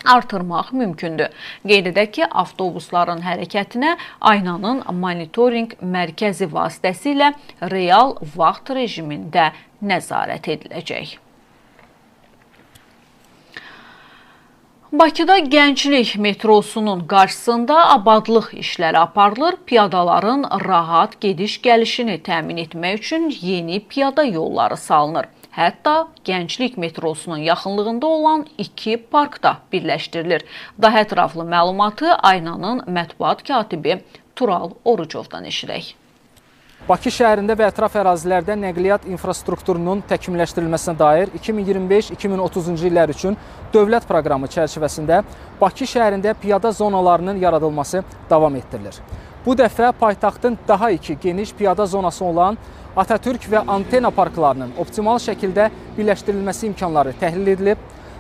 artırmaq mümkündür. Qeyd edək ki, avtobusların hərəkətinə aynanın monitorinq mərkəzi vasitəsilə real vaxt rejimində nəzarət ediləcək. Bakıda Gənclik metrosunun qarşısında abadlıq işləri aparılır. Piyadaların rahat gediş-gəlişini təmin etmək üçün yeni piyada yolları salınır. Hətta Gənclik metrosunun yaxınlığında olan 2 park da birləşdirilir. Daha ətraflı məlumatı Aynanın mətbuat katibi Tural Orucovdan eşidək. Bakı şəhərində və ətraf ərazilərdə nəqliyyat infrastrukturunun təkmilləşdirilməsinə dair 2025-2030-cu illər üçün dövlət proqramı çərçivəsində Bakı şəhərində piyada zonalarının yaradılması davam etdirilir. Bu dəfə paytaxtın daha iki geniş piyada zonası olan Atatürk və Antena parklarının optimal şəkildə birləşdirilməsi imkanları təhlil edilib,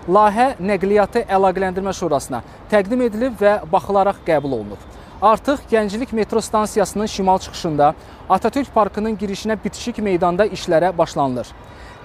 layihə Nəqliyyatı Əlaqələndirmə Şurasına təqdim edilib və baxılaraq qəbul olunub. Artıq Gənclik metro stansiyasının şimal çıxışında Atatürk Parkının girişinə bitişik meydanda işlərə başlanılır.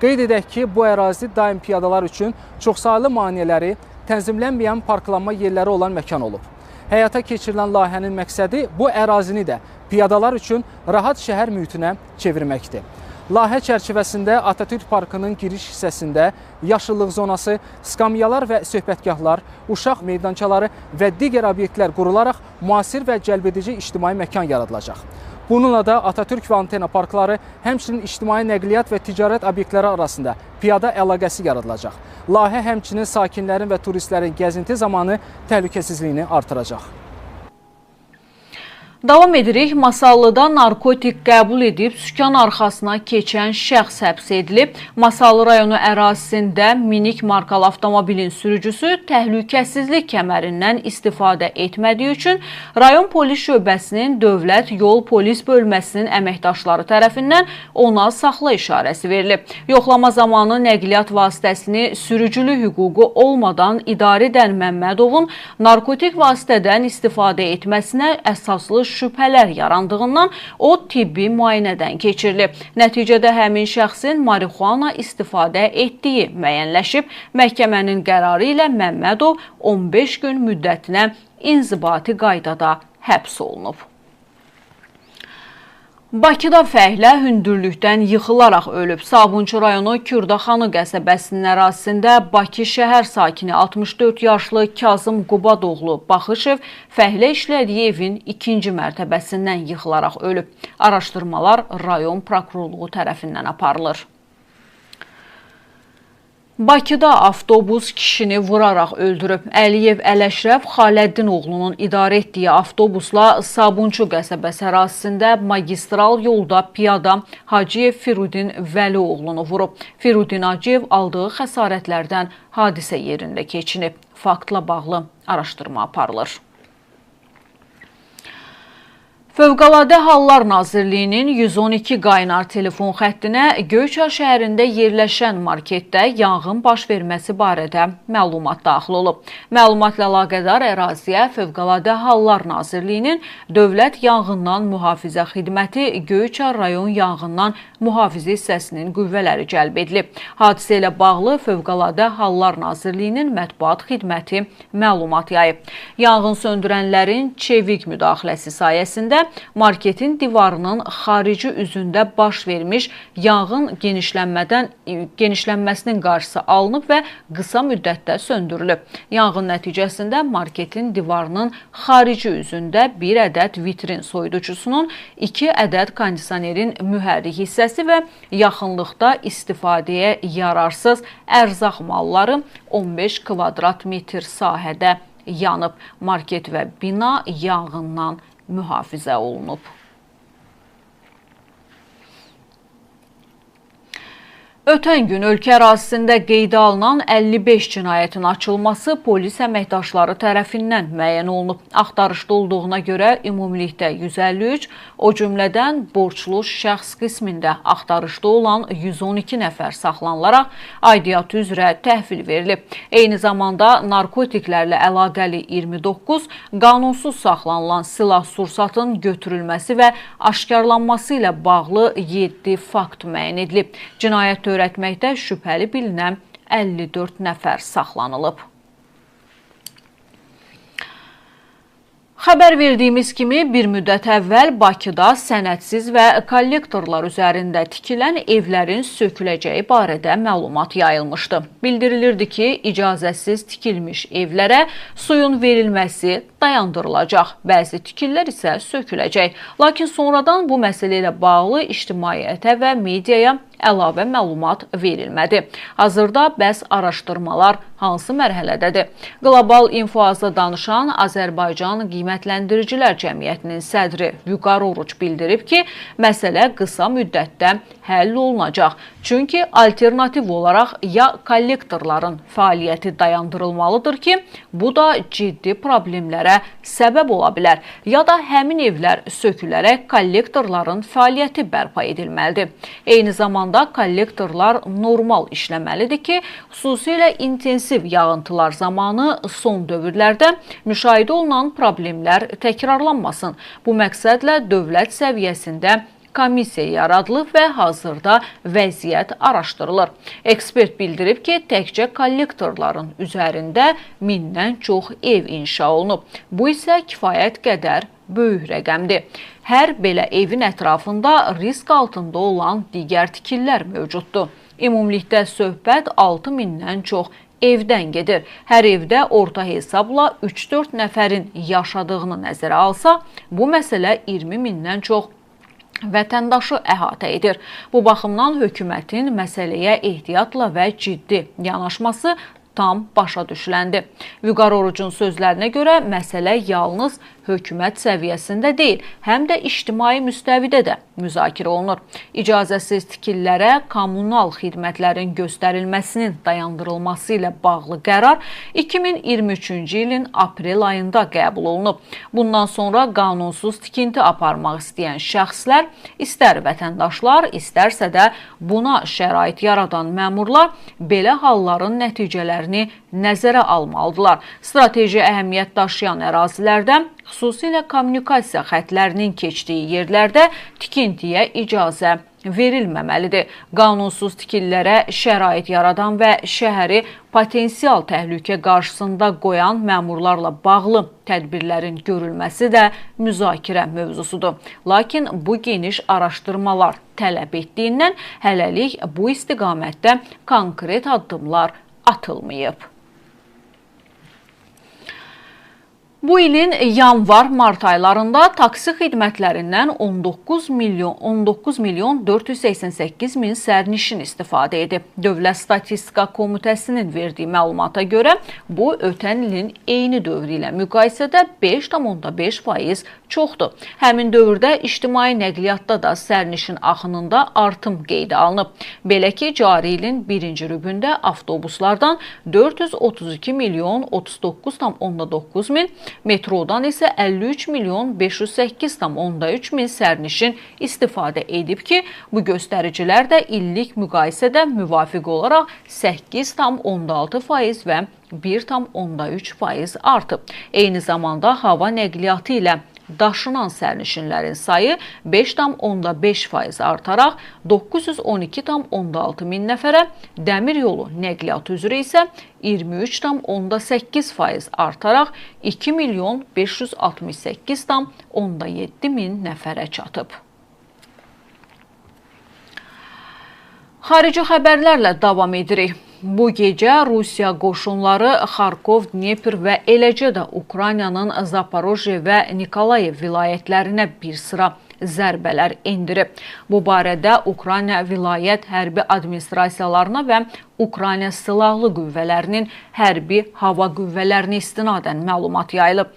Qeyd edək ki, bu ərazi daim piyadalar üçün çoxsaylı maneələri, tənzimlənməyən parklanma yerləri olan məkan olub. Həyata keçirilən layihənin məqsədi bu ərazini də piyadalar üçün rahat şəhər mühitinə çevirməkdir. Layihə çərçivəsində Atatürk Parkının giriş hissəsində yaşıllıq zonası, skamyalar və söhbətgahlar, uşaq meydançaları və digər obyektlər qurularaq müasir və cəlbedici ictimai məkan yaradılacaq. Bununla da Atatürk və Antena parkları, həmçinin ictimai nəqliyyat və ticarət obyektləri arasında piyada əlaqəsi yaradılacaq. Layihə həmçinin sakinlərin və turistlərin gəzinti zamanı təhlükəsizliyini artıracaq. Davam edirik. Masallıda narkotik qəbul edib sükan arxasına keçən şəxs həbs edilib. Masallı rayonu ərazisində minik markalı avtomobilin sürücüsü təhlükəsizlik kəmərindən istifadə etmədiyi üçün rayon polis şöbəsinin Dövlət Yol Polis Bölməsinin əməkdaşları tərəfindən ona saxla işarəsi verilib. Yoxlama zamanı nəqliyyat vasitəsini sürücülük hüququ olmadan idarə edən Məmmədovun narkotik vasitədən istifadə etməsinə əsaslı şübhələr yarandığından o tibbi müayinədən keçirilib. Nəticədə həmin şəxsin marixuana istifadə etdiyi müəyyənləşib. Məhkəmənin qərarı ilə Məmmədov 15 gün müddətinə inzibati qaydada həbs olunub. Bakıda fəhlə hündürlükdən yıxılaraq ölüb. Sabunçu rayonu Kürdaxanı qəsəbəsinin ərazisində Bakı şəhər sakini 64 yaşlı Kazım Qubadoğlu Baxışev fəhlə işlədiyi evin ikinci mərtəbəsindən yıxılaraq ölüb. Araşdırmalar rayon prokurorluğu tərəfindən aparılır. Bakıda avtobus kişini vuraraq öldürüb. Əliyev Ələşrəf Xaləddinoğlunun idarə etdiyi avtobusla Sabunçu qəsəbəsi ərazisində magistral yolda piyada Hacıyev Firudin Vəlioğlunu vurub. Firudin Hacıyev aldığı xəsarətlərdən hadisə yerində keçinib. Faktla bağlı araşdırma aparılır. Fövqəladə Hallar Nazirliyinin 112 qaynar telefon xəttinə Göyçay şəhərində yerləşən marketdə yanğın baş verməsi barədə məlumat daxil olub. Məlumatla əlaqədar əraziyə Fövqəladə Hallar Nazirliyinin Dövlət Yanğından Mühafizə Xidməti Göyçay rayon yanğından mühafizə hissəsinin qüvvələri cəlb edilib. Hadisə ilə bağlı Fövqəladə Hallar Nazirliyinin mətbuat xidməti məlumat yayıb. Yanğın söndürənlərin çevik müdaxiləsi sayəsində marketin divarının xarici üzündə baş vermiş yanğın genişlənməsinin qarşısı alınıb və qısa müddətdə söndürülüb. Yanğın nəticəsində marketin divarının xarici üzündə bir ədəd vitrin soyuducusunun, 2 ədəd kondisionerin mühərrik hissəsi və yaxınlıqda istifadəyə yararsız ərzaq malları 15 kvadrat metr sahədə yanıb. Market və bina yanğından mühafizə olunub. Ötən gün ölkə ərazisində qeydə alınan 55 cinayətin açılması polis əməkdaşları tərəfindən müəyyən olunub. Axtarışda olduğuna görə ümumilikdə 153, o cümlədən borclu şəxs qismində axtarışda olan 112 nəfər saxlanılaraq aidiyyatı üzrə təhvil verilib. Eyni zamanda narkotiklərlə əlaqəli 29, qanunsuz saxlanılan silah-sursatın götürülməsi və aşkarlanması ilə bağlı 7 fakt müəyyən edilib. Cinayət törətməkdə şübhəli bilinən 54 nəfər saxlanılıb. Xəbər verdiyimiz kimi bir müddət əvvəl Bakıda sənədsiz və kollektorlar üzərində tikilən evlərin söküləcəyi barədə məlumat yayılmışdı. Bildirilirdi ki, icazəsiz tikilmiş evlərə suyun verilməsi dayandırılacaq, bəzi tikililər isə söküləcək. Lakin sonradan bu məsələ ilə bağlı ictimaiyyətə və mediaya əlavə məlumat verilmədi. Hazırda bəs araşdırmalar hansı mərhələdədir? Qlobal İnfoazda danışan Azərbaycan Qiymətləndiricilər Cəmiyyətinin sədri Vüqar Oruç bildirib ki, məsələ qısa müddətdə həll olunacaq. Çünki alternativ olaraq ya kollektorların fəaliyyəti dayandırılmalıdır ki, bu da ciddi problemlərə səbəb ola bilər, ya da həmin evlər sökülərək kollektorların fəaliyyəti bərpa edilməlidir. Eyni zamanda zamanda kollektorlar normal işləməlidir ki, xüsusilə intensiv yağıntılar zamanı son dövrlərdə müşahidə olunan problemlər təkrarlanmasın. Bu məqsədlə dövlət səviyyəsində komissiya yaradılıb və hazırda vəziyyət araşdırılır. Ekspert bildirib ki, təkcə kollektorların üzərində 1000-dən çox ev inşa olunub. Bu isə kifayət qədər böyük rəqəmdir. Hər belə evin ətrafında risk altında olan digər tikililər mövcuddur. Ümumilikdə söhbət 6000-dən çox evdən gedir. Hər evdə orta hesabla 3-4 nəfərin yaşadığını nəzərə alsaq, bu məsələ 20 mindən çox vətəndaşı əhatə edir. Bu baxımdan hökumətin məsələyə ehtiyatla və ciddi yanaşması tam başa düşüləndi. Vüqar Orucun sözlərinə görə məsələ yalnız hökumət səviyyəsində deyil, həm də ictimai müstəvidə də müzakirə olunur. İcazəsiz tikililərə kommunal xidmətlərin göstərilməsinin dayandırılması ilə bağlı qərar 2023-cü ilin aprel ayında qəbul olunub. Bundan sonra qanunsuz tikinti aparmaq istəyən şəxslər, istər vətəndaşlar, istərsə də buna şərait yaradan məmurlar belə halların nəticələrini nəzərə almalıdırlar. Strateji əhəmiyyət daşıyan ərazilərdə, xüsusilə kommunikasiya xətlərinin keçdiyi yerlərdə tikintiyə icazə verilməməlidir. Qanunsuz tikililərə şərait yaradan və şəhəri potensial təhlükə qarşısında qoyan məmurlarla bağlı tədbirlərin görülməsi də müzakirə mövzusudur. Lakin bu geniş araşdırmalar tələb etdiyindən hələlik bu istiqamətdə konkret addımlar atılmayıb. Bu ilin yanvar-mart aylarında taksi xidmətlərindən 19 milyon 488 min sərnişin istifadə edib. Dövlət Statistika Komitəsinin verdiyi məlumata görə bu, ötən ilin eyni dövrü ilə müqayisədə 5,5% çoxdur. Həmin dövrdə ictimai nəqliyyatda da sərnişin axınında artım qeydə alınıb. Belə ki, cari ilin birinci rübündə avtobuslardan 432 milyon 39,9 min, metrodan isə 53 milyon 508,3 min sərnişin istifadə edib ki, bu göstəricilər də illik müqayisədə müvafiq olaraq 8,6% və 1,3% artıb. Eyni zamanda hava nəqliyyatı ilə daşınan sərnişinlərin sayı 5,5% artaraq 912,6 min nəfərə, dəmir yolu nəqliyyatı üzrə isə 23,8% artaraq 2 milyon 568,7 min nəfərə çatıb. Xarici xəbərlərlə davam edirik. Bu gecə Rusiya qoşunları Xarkov, Dnepr və eləcə də Ukraynanın Zaporojye və Nikolayev vilayətlərinə bir sıra zərbələr endirib. Bu barədə Ukrayna vilayət hərbi administrasiyalarına və Ukrayna Silahlı Qüvvələrinin hərbi hava qüvvələrinə istinadən məlumat yayılıb.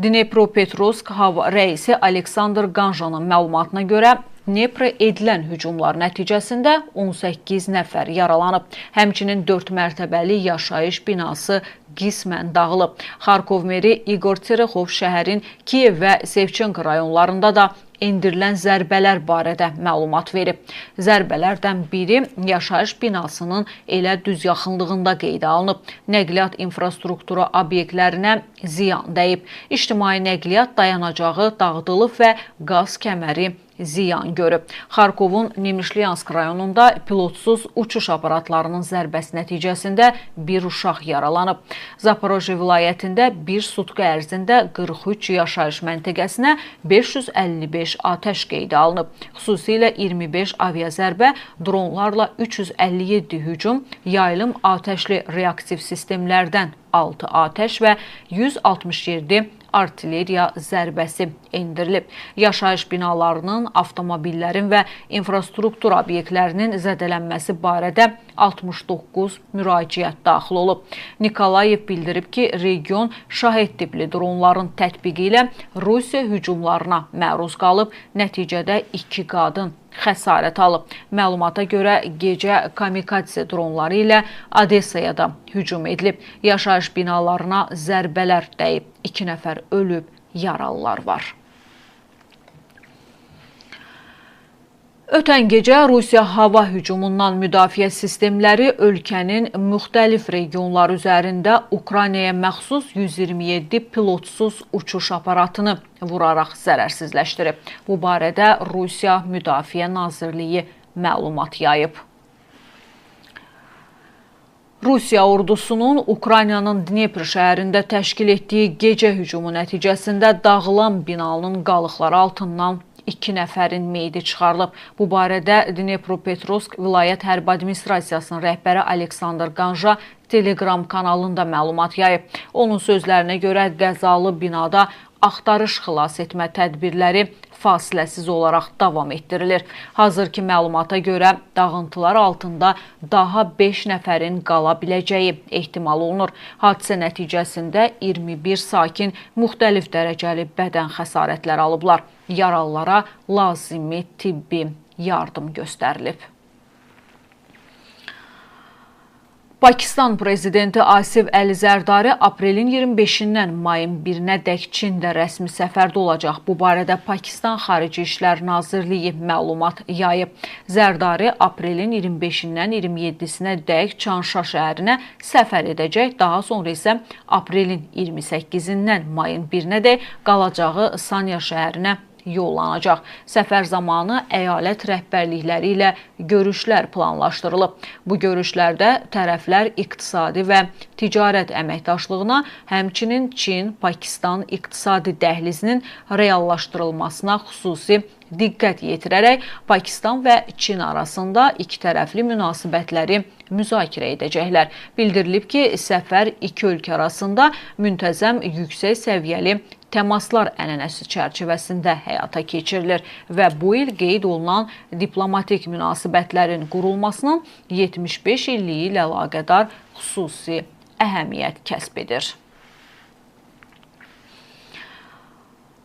Dnepropetrovsk hava rəisi Aleksandr Qanjanın məlumatına görə Dnepra edilən hücumlar nəticəsində 18 nəfər yaralanıb. Həmçinin 4 mərtəbəli yaşayış binası qismən dağılıb. Xarkov meri İqor Terexov şəhərin Kiyev və Sevçenko rayonlarında da endirilən zərbələr barədə məlumat verib. Zərbələrdən biri yaşayış binasının elə düz yaxınlığında qeydə alınıb. Nəqliyyat infrastrukturu obyektlərinə ziyan dəyib. İctimai nəqliyyat dayanacağı dağıdılıb və qaz kəməri ziyan görüb. Xarkovun Nemişlyansk rayonunda pilotsuz uçuş aparatlarının zərbəsi nəticəsində bir uşaq yaralanıb. Zaporojye vilayətində bir sutka ərzində 43 yaşayış məntəqəsinə 555 atəş qeydə alınıb. Xüsusilə 25 aviazərbə, dronlarla 357 hücum, yaylım atəşli reaktiv sistemlərdən 6 atəş və 167 artilleriya zərbəsi endirilib. Yaşayış binalarının, avtomobillərin və infrastruktur obyektlərinin zədələnməsi barədə 69 müraciət daxil olub. Nikolayev bildirib ki, region Şahed tipli dronların tətbiqi ilə Rusiya hücumlarına məruz qalıb. Nəticədə 2 qadın xəsarət alıb. Məlumata görə gecə kamikadze dronları ilə Odessaya da hücum edilib. Yaşayış binalarına zərbələr dəyib. 2 nəfər ölüb, yaralılar var. Ötən gecə Rusiya hava hücumundan müdafiə sistemləri ölkənin müxtəlif regionları üzərində Ukraynaya məxsus 127 pilotsuz uçuş aparatını vuraraq zərərsizləşdirib. Bu barədə Rusiya Müdafiə Nazirliyi məlumat yayıb. Rusiya ordusunun Ukraynanın Dnepr şəhərində təşkil etdiyi gecə hücumu nəticəsində dağılan binanın qalıqları altından 2 nəfərin meyidi çıxarılıb. Bu barədə Dnepropetrovsk Vilayət Hərbi Administrasiyasının rəhbəri Aleksandr Qanja Telegram kanalında məlumat yayıb. Onun sözlərinə görə qəzalı binada axtarış xilas etmə tədbirləri fasiləsiz olaraq davam etdirilir. Hazırki məlumata görə dağıntılar altında daha 5 nəfərin qala biləcəyi ehtimal olunur. Hadisə nəticəsində 21 sakin müxtəlif dərəcəli bədən xəsarətləri alıblar. Yaralılara lazımi tibbi yardım göstərilib. Pakistan prezidenti Asif Əli Zərdari aprelin 25-dən mayın 1-nə dək Çində rəsmi səfərdə olacaq. Bu barədə Pakistan Xarici İşlər Nazirliyi məlumat yayıb. Zərdari aprelin 25-dən 27-sinə dək Çanşa şəhərinə səfər edəcək. Daha sonra isə aprelin 28-dən mayın 1-nə dək qalacağı Sanya şəhərinə yollanacaq. Səfər zamanı əyalət rəhbərlikləri ilə görüşlər planlaşdırılıb. Bu görüşlərdə tərəflər iqtisadi və ticarət əməkdaşlığına, həmçinin Çin-Pakistan iqtisadi dəhlizinin reallaşdırılmasına xüsusi diqqət yetirərək Pakistan və Çin arasında iki tərəfli münasibətləri müzakirə edəcəklər. Bildirilib ki, səfər iki ölkə arasında müntəzəm yüksək səviyyəli təmaslar ənənəsi çərçivəsində həyata keçirilir və bu il qeyd olunan diplomatik münasibətlərin qurulmasının 75 illiyi ilə əlaqədar xüsusi əhəmiyyət kəsb edir.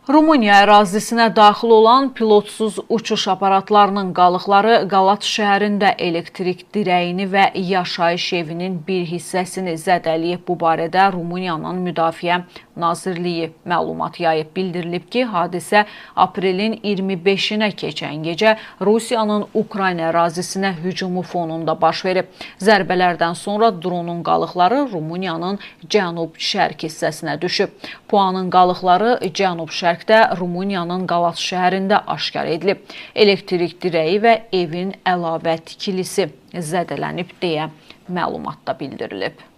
Rumıniya ərazisinə daxil olan pilotsuz uçuş aparatlarının qalıqları Qalat şəhərində elektrik dirəyini və yaşayış evinin bir hissəsini zədələyib. Bu barədə Rumıniyanın Müdafiə Nazirliyi məlumat yayıb. Bildirilib ki, hadisə aprelin 25-inə keçən gecə Rusiyanın Ukrayna ərazisinə hücumu fonunda baş verib. Zərbələrdən sonra dronun qalıqları Rumıniyanın cənub-şərq hissəsinə düşüb. Puanın qalıqları cənub-şərqdə Rumıniyanın Qalat şəhərində aşkar edilib. Elektrik dirəyi və evin əlavə tikilisi zədələnib deyə məlumatda bildirilib.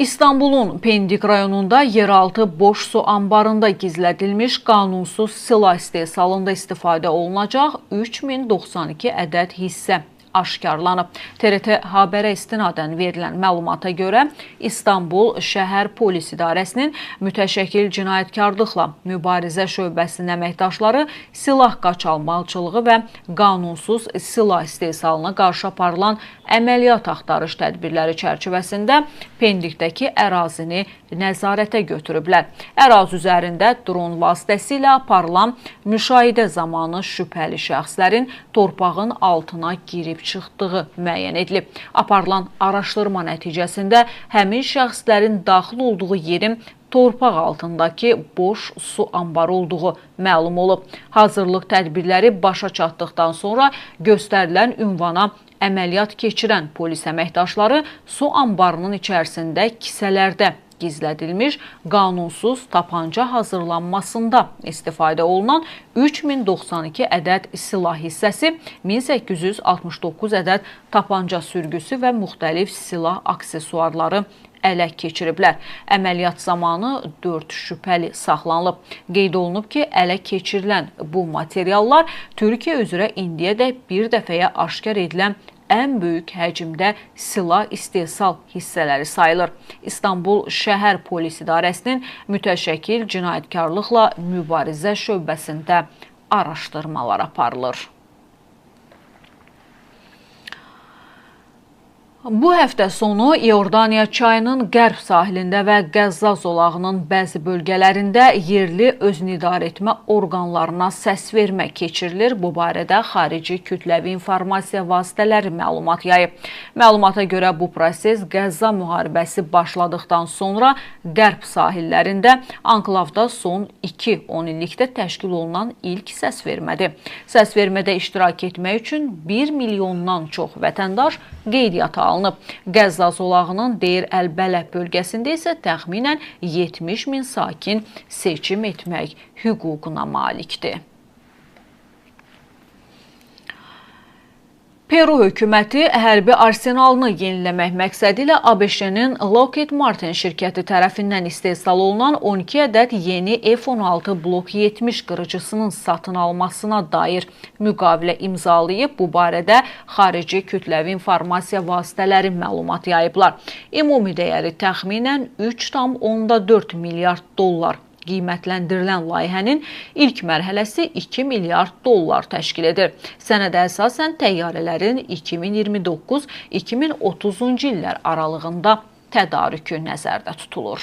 İstanbulun Pendik rayonunda yeraltı boş su anbarında gizlədilmiş qanunsuz silah istehsalında istifadə olunacaq 3092 ədəd hissə aşkarlanıb. TRT Haberə istinadən verilən məlumata görə İstanbul Şəhər Polis İdarəsinin mütəşəkkil cinayətkarlıqla mübarizə şöbəsinin əməkdaşları silah qaçaqmalçılığı və qanunsuz silah istehsalına qarşı aparılan əməliyyat axtarış tədbirləri çərçivəsində Pendikdəki ərazini nəzarətə götürüblər. Ərazi üzərində dron vasitəsilə aparılan müşahidə zamanı şübhəli şəxslərin torpağın altına girib çıxdığı müəyyən edilib. Aparılan araşdırma nəticəsində həmin şəxslərin daxil olduğu yerin torpaq altındakı boş su anbarı olduğu məlum olub. Hazırlıq tədbirləri başa çatdıqdan sonra göstərilən ünvana əməliyyat keçirən polis əməkdaşları su anbarının içərisində kisələrdə gizlədilmiş qanunsuz tapanca hazırlanmasında istifadə olunan 3092 ədəd silah hissəsi, 1869 ədəd tapanca sürgüsü və müxtəlif silah aksesuarları ələ keçiriblər. Əməliyyat zamanı 4 şübhəli saxlanılıb. Qeyd olunub ki, ələ keçirilən bu materiallar Türkiyə üzrə indiyədək bir dəfəyə aşkar edilən ən böyük həcmdə silah istehsal hissələri sayılır. İstanbul Şəhər Polis İdarəsinin mütəşəkkil cinayətkarlıqla mübarizə şöbəsində araşdırmalar aparılır. Bu həftə sonu İordaniya çayının qərb sahilində və Qəzza zolağının bəzi bölgələrində yerli özünüidarəetmə orqanlarına səs vermə keçirilir. Bu barədə xarici kütləvi informasiya vasitələri məlumat yayıb. Məlumata görə bu proses Qəzza müharibəsi başladıqdan sonra qərb sahillərində anklavda son 2 onillikdə təşkil olunan ilk səs vermədir. Səs vermədə iştirak etmək üçün 1 milyondan çox vətəndaş qeydiyyata alınıb. Qəzza zolağının Deyr Əl-Bələh bölgəsində isə təxminən 70 min sakin seçim etmək hüququna malikdir. Peru hökuməti hərbi arsenalını yeniləmək məqsədi ilə ABŞ-nin Lockheed Martin şirkəti tərəfindən istehsal olunan 12 ədəd yeni F-16 Block 70 qırıcısının satın almasına dair müqavilə imzalayıb. Bu barədə xarici kütləvi informasiya vasitələri məlumat yayıblar. Ümumi dəyəri təxminən 3,4 milyard dollar qiymətləndirilən layihənin ilk mərhələsi 2 milyard dollar təşkil edir. Sənədə əsasən təyyarələrin 2029-2030-cu illər aralığında tədarükü nəzərdə tutulur.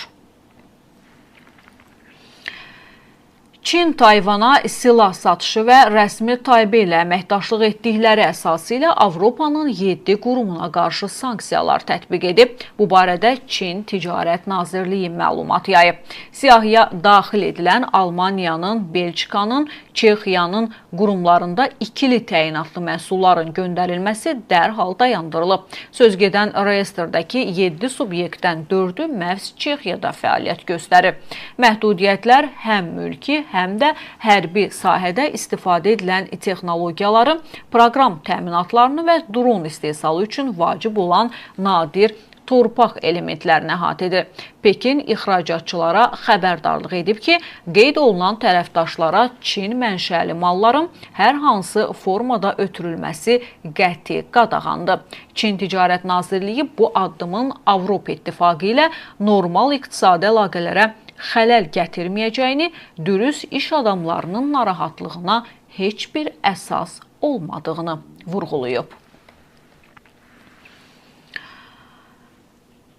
Çin Tayvana silah satışı və rəsmi Taybey ilə əməkdaşlıq etdikləri əsası ilə Avropanın 7 qurumuna qarşı sanksiyalar tətbiq edib. Bu barədə Çin Ticarət Nazirliyi məlumat yayıb. Siyahıya daxil edilən Almaniyanın, Belçikanın, Çexiyanın qurumlarında ikili təyinatlı məhsulların göndərilməsi dərhal dayandırılıb. Sözgedən reyestrdəki 7 subyektdən 4-ü məhz Çexiyada fəaliyyət göstərib. Məhdudiyyətlər həm mülki, həm də hərbi sahədə istifadə edilən texnologiyaları, proqram təminatlarını və dron istehsalı üçün vacib olan nadir torpaq elementlərini əhatə edir. Pekin ixracatçılara xəbərdarlıq edib ki, qeyd olunan tərəfdaşlara Çin mənşəli malların hər hansı formada ötürülməsi qəti qadağandır. Çin Ticarət Nazirliyi bu addımın Avropa İttifaqı ilə normal iqtisadi əlaqələrə xələl gətirməyəcəyini, dürüst iş adamlarının narahatlığına heç bir əsas olmadığını vurğulayıb.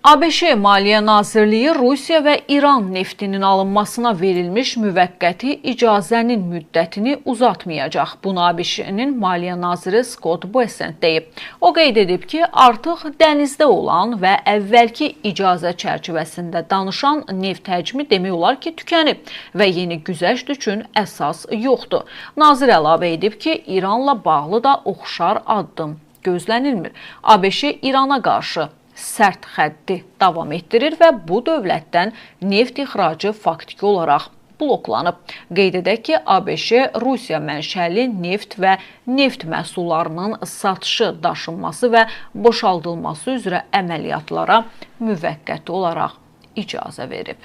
ABŞ Maliyyə Nazirliyi Rusiya və İran neftinin alınmasına verilmiş müvəqqəti icazənin müddətini uzatmayacaq. Bunu ABŞ-nin Maliyyə Naziri Scott Bessent deyib. O qeyd edib ki, artıq dənizdə olan və əvvəlki icazə çərçivəsində danışan neft həcmi demək olar ki, tükənib və yeni güzəşt üçün əsas yoxdur. Nazir əlavə edib ki, İranla bağlı da oxşar addım gözlənilmir. ABŞ İrana qarşı sərt xəddi davam etdirir və bu dövlətdən neft ixracı faktiki olaraq bloklanıb. Qeyd edək ki, ABŞ Rusiya mənşəli neft və neft məhsullarının satışı, daşınması və boşaldılması üzrə əməliyyatlara müvəqqəti olaraq icazə verib.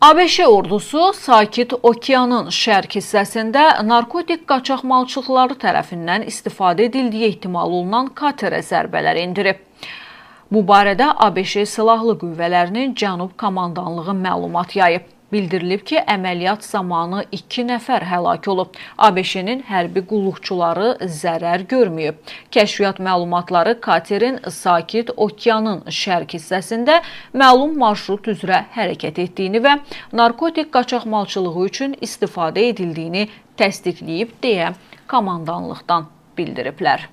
ABŞ ordusu Sakit Okeanın şərq hissəsində narkotik qaçaqmalçıqları tərəfindən istifadə edildiyi ehtimal olunan katerə zərbələr endirib. Bu barədə ABŞ Silahlı Qüvvələrinin Cənub Komandanlığı məlumat yayıb. Bildirilib ki, əməliyyat zamanı 2 nəfər həlak olub. ABŞ-nin hərbi qulluqçuları zərər görməyib. Kəşfiyyat məlumatları katerin Sakit Okeanın şərq hissəsində məlum marşrut üzrə hərəkət etdiyini və narkotik qaçaqmalçılığı üçün istifadə edildiyini təsdiqləyib deyə komandanlıqdan bildiriblər.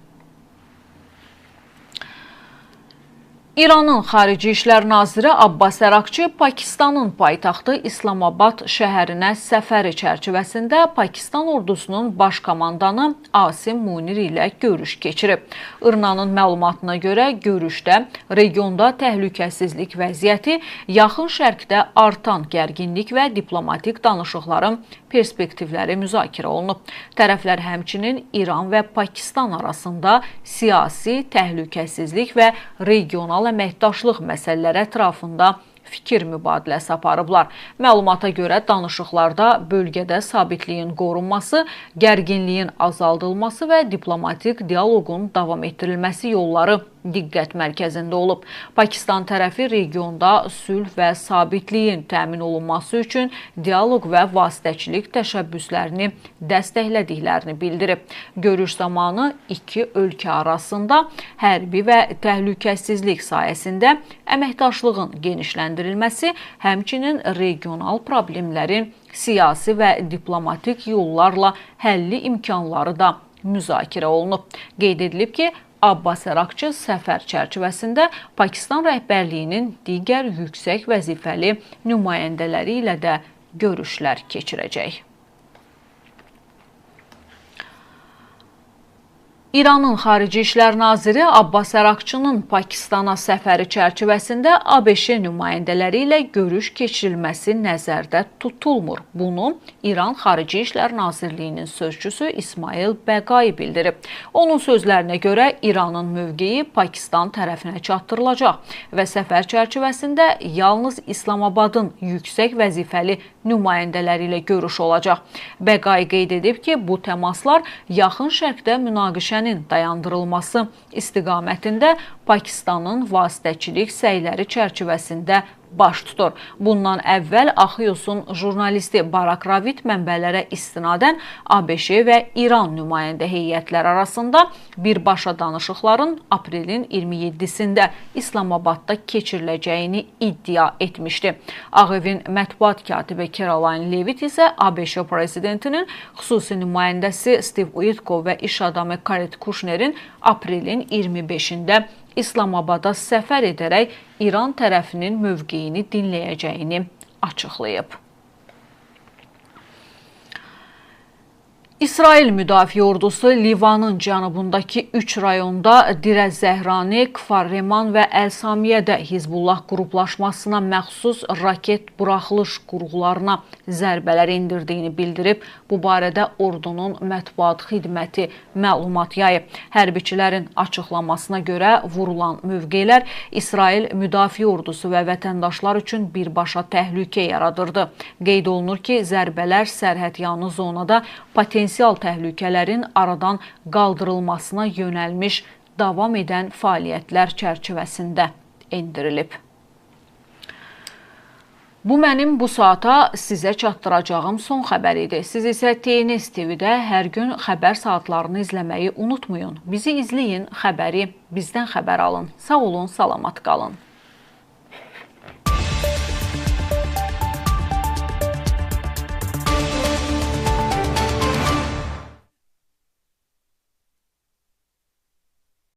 İranın Xarici İşlər Naziri Abbas Əraqçı Pakistanın paytaxtı İslamabad şəhərinə səfəri çərçivəsində Pakistan ordusunun baş komandanı Asim Munir ilə görüş keçirib. İRNA-nın məlumatına görə görüşdə regionda təhlükəsizlik vəziyyəti, Yaxın Şərqdə artan gərginlik və diplomatik danışıqların perspektivləri müzakirə olunub. Tərəflər həmçinin İran və Pakistan arasında siyasi, təhlükəsizlik və regional əməkdaşlıq məsələləri ətrafında fikir mübadiləsi aparıblar. Məlumata görə danışıqlarda bölgədə sabitliyin qorunması, gərginliyin azaldılması və diplomatik dialoqun davam etdirilməsi yolları diqqət mərkəzində olub. Pakistan tərəfi regionda sülh və sabitliyin təmin olunması üçün dialoq və vasitəçilik təşəbbüslərini dəstəklədiklərini bildirib. Görüş zamanı iki ölkə arasında hərbi və təhlükəsizlik sahəsində əməkdaşlığın genişləndirilməsi, həmçinin regional problemlərin siyasi və diplomatik yollarla həlli imkanları da müzakirə olunub. Qeyd edilib ki, Abbas Əraqçı səfər çərçivəsində Pakistan rəhbərliyinin digər yüksək vəzifəli nümayəndələri ilə də görüşlər keçirəcək. İranın Xarici İşlər Naziri Abbas Əraqçının Pakistana səfəri çərçivəsində ABŞ nümayəndələri ilə görüş keçirilməsi nəzərdə tutulmur. Bunu İran Xarici İşlər Nazirliyinin sözçüsü İsmail Bəqai bildirib. Onun sözlərinə görə İranın mövqeyi Pakistan tərəfinə çatdırılacaq və səfər çərçivəsində yalnız İslamabadın yüksək vəzifəli nümayəndələri ilə görüş olacaq. Bəqai qeyd edib ki, bu təmaslar Yaxın Şərqdə münaqişənin dayandırılması istiqamətində Pakistanın vasitəçilik səyləri çərçivəsində baş tutur. Bundan əvvəl Axios-un jurnalisti Barak Ravid mənbələrə istinadən ABŞ və İran nümayəndə heyətləri arasında birbaşa danışıqların aprelin 27-sində İslamabadda keçiriləcəyini iddia etmişdi. Ağ Evin mətbuat katibi Caroline Levitt isə ABŞ prezidentinin xüsusi nümayəndəsi Steve Witkoff və iş adamı Jared Kushnerin aprelin 25-də İslamabada səfər edərək İran tərəfinin mövqeyini dinləyəcəyini açıqlayıb. İsrail Müdafiə Ordusu Livanın cənubundakı 3 rayonda Dirə Zəhrani, Kfar Reman və Əl-Samiyyədə Hizbullah qruplaşmasına məxsus raket buraxılış qurğularına zərbələr endirdiyini bildirib. Bu barədə ordunun mətbuat xidməti məlumat yayıb. Hərbiçilərin açıqlamasına görə vurulan mövqelər İsrail Müdafiə Ordusu və vətəndaşlar üçün birbaşa təhlükə yaradırdı. Qeyd olunur ki, zərbələr sərhədyanı zonada potensial təhlükələrin aradan qaldırılmasına yönəlmiş davam edən fəaliyyətlər çərçivəsində endirilib. Bu mənim bu saata sizə çatdıracağım son xəbər idi. Siz isə TNS TV-də hər gün xəbər saatlarını izləməyi unutmayın. Bizi izləyin, xəbəri bizdən xəbər alın. Sağ olun, salamat qalın.